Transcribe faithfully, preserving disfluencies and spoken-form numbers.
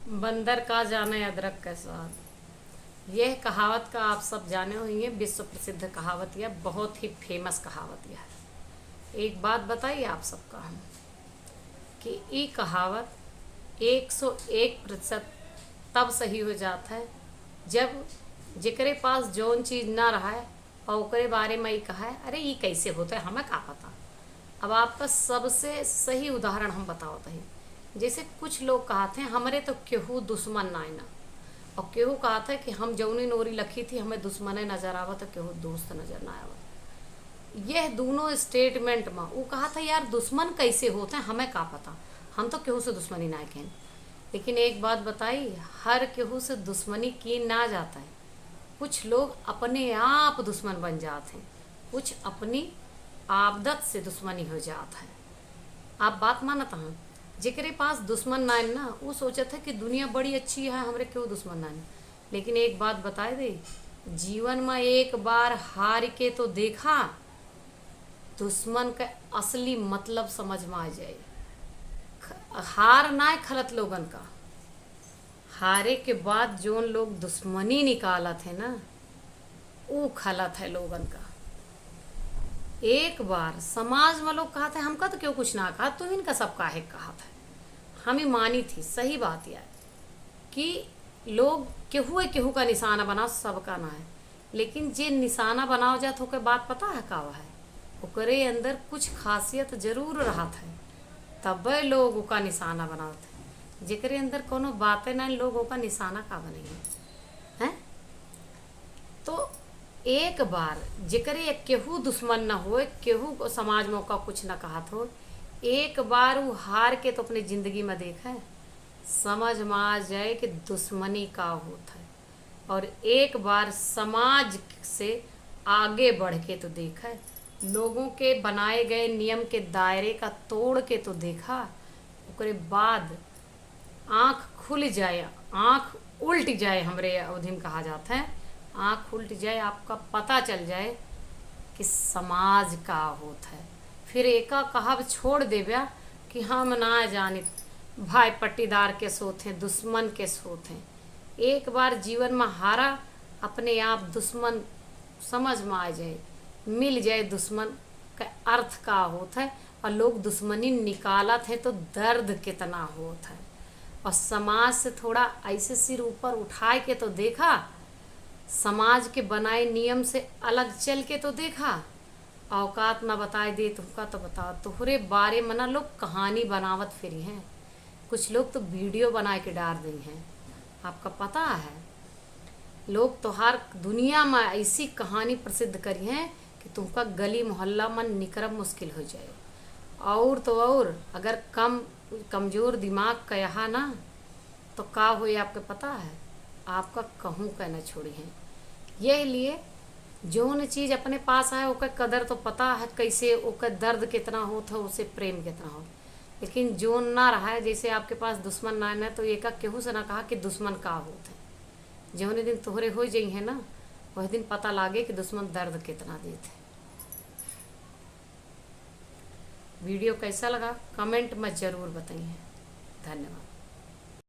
बंदर का जाने अदरक का स्वाद। यह कहावत का आप सब जाने होइहैं, विश्व प्रसिद्ध कहावत या बहुत ही famous कहावत या है। एक बात बताई आप सबका हम कि ई कहावत एक सौ एक प्रतिशत तब सही हो जात है, जब जेकरे पास जौन चीज ना रहे और ओकरे बारे में ई कहे, "अरे, ई कैसे होत है, हमें का पता।" अब आपका सबसे सही उदाहरण हम बतावत हई। जैसे कुछ लोग कहत हैं, "हमरे तो केहू दुश्मन नाय ना," और केहू कहत है कि "हम जौनी नोरी लखी थी, हमें दुश्मने नजर आवत है, केहू दोस्त नजर ना आवत।" यह दोनों statement में ऊ कहत है, "यार, दुश्मन कैसे होत है, हमें का पता, हम तो केहू से दुश्मनी ना कहें।" लेकिन एक बात बताई, हर केहू से दुश्मनी की ना जात है। कुछ लोग अपने आप दुश्मन बन जात हैं, कुछ अपनी आदत से दुश्मनी हो जात है। आप बात मानत हैं, जेकरे पास दुश्मन ना है ना, ऊ सोचत है कि दुनिया बड़ी अच्छी है, हमरे केहू दुश्मन ना है। लेकिन एक बात बताए दे, जीवन में एक बार हार के तो देखा, दुश्मन का असली मतलब समझ में आ जाए। ख-, हार ना है खलत लोगन का, हारे के बाद जौन लोग दुश्मनी निकालत है ना, ऊ खलत है लोगन का। एक बार समाज में लोग कहत है, "हमका तो केहू कुछ ना कहा, तू इनका सब काहे कहत है?" हम ही मानी थी, सही बात या कि लोग केहू केहू का निशाना बनाओ, सबका ना है, लेकिन जे निशाना बनाओ जात, ओके बात पता है का है? ओकरे अंदर कुछ खासियत जरूर रहत है, तबे लोग ओका निशाना बनावत है। जेकरे अंदर कोनो बातें ना, लोग ओका निशाना का बनइहैं, हैं? तो एक बार जेकरे केहू दुश्मन न होए, केहू को समाज में ओका कुछ न कहत हो, एक बार ऊ हार के तो अपने जिंदगी में देखे, समझ में आ जाए कि दुश्मनी का होत है। और एक बार समाज से आगे बढ़ के तो देखा, लोगों के बनाए गए नियम के दायरे का तोड़ के तो देखा, ओकरे बाद आँख खुल जाए, आँख उल्ट जाए, हमरे अवधि में कहा जात है, आँख उल्ट जाए, आपका पता चल जाए कि समाज का होत है। फिर एका कहब छोड़ देब्या कि हम ना जानित, भाई पट्टीदार के सोत हैं, दुश्मन के सोत हैं। एक बार जीवन में हारा, अपने आप दुश्मन समझ में आ जाए, मिल जाए दुश्मन का अर्थ का होत है। और लोग दुश्मनी निकालत है तो दर्द कितना होत है। और समाज से थोड़ा ऐसे सिर ऊपर उठाए के तो देखा, समाज के बनाए नियम से अलग चल के तो देखा। औकात ना बताए दे तुमका तो बताओ, तोहरे बारे में ना लोग कहानी बनावत फिरी हैं। कुछ लोग तो video बनाए के डार दई हैं, आपका पता है? लोग तोहार दुनिया में ऐसी कहानी प्रसिद्ध करी हैं कि तुमका गली मोहल्ला में निकरब मुश्किल हो जाए। और तो और, अगर कम, कमजोर दिमाग का यहाँ ना, तो का होई आपके पता है? आपका कहूँ का न छोड़ी हैं। यही लिए जौन चीज अपने पास है, ओकर कदर तो पता है, कैसे ओकर दर्द कितना होत है, उसे प्रेम कितना हो। लेकिन जौन ना रहा है, जैसे आपके पास दुश्मन ना है ना, तो एका केहू से ना कहा कि दुश्मन का होत है। जौने दिन तोहरे हो जइहैं ना, वह दिन पता लागे कि दुश्मन दर्द कितना देत है। Video कैसा लगा, comment में जरूर बताइए। धन्यवाद।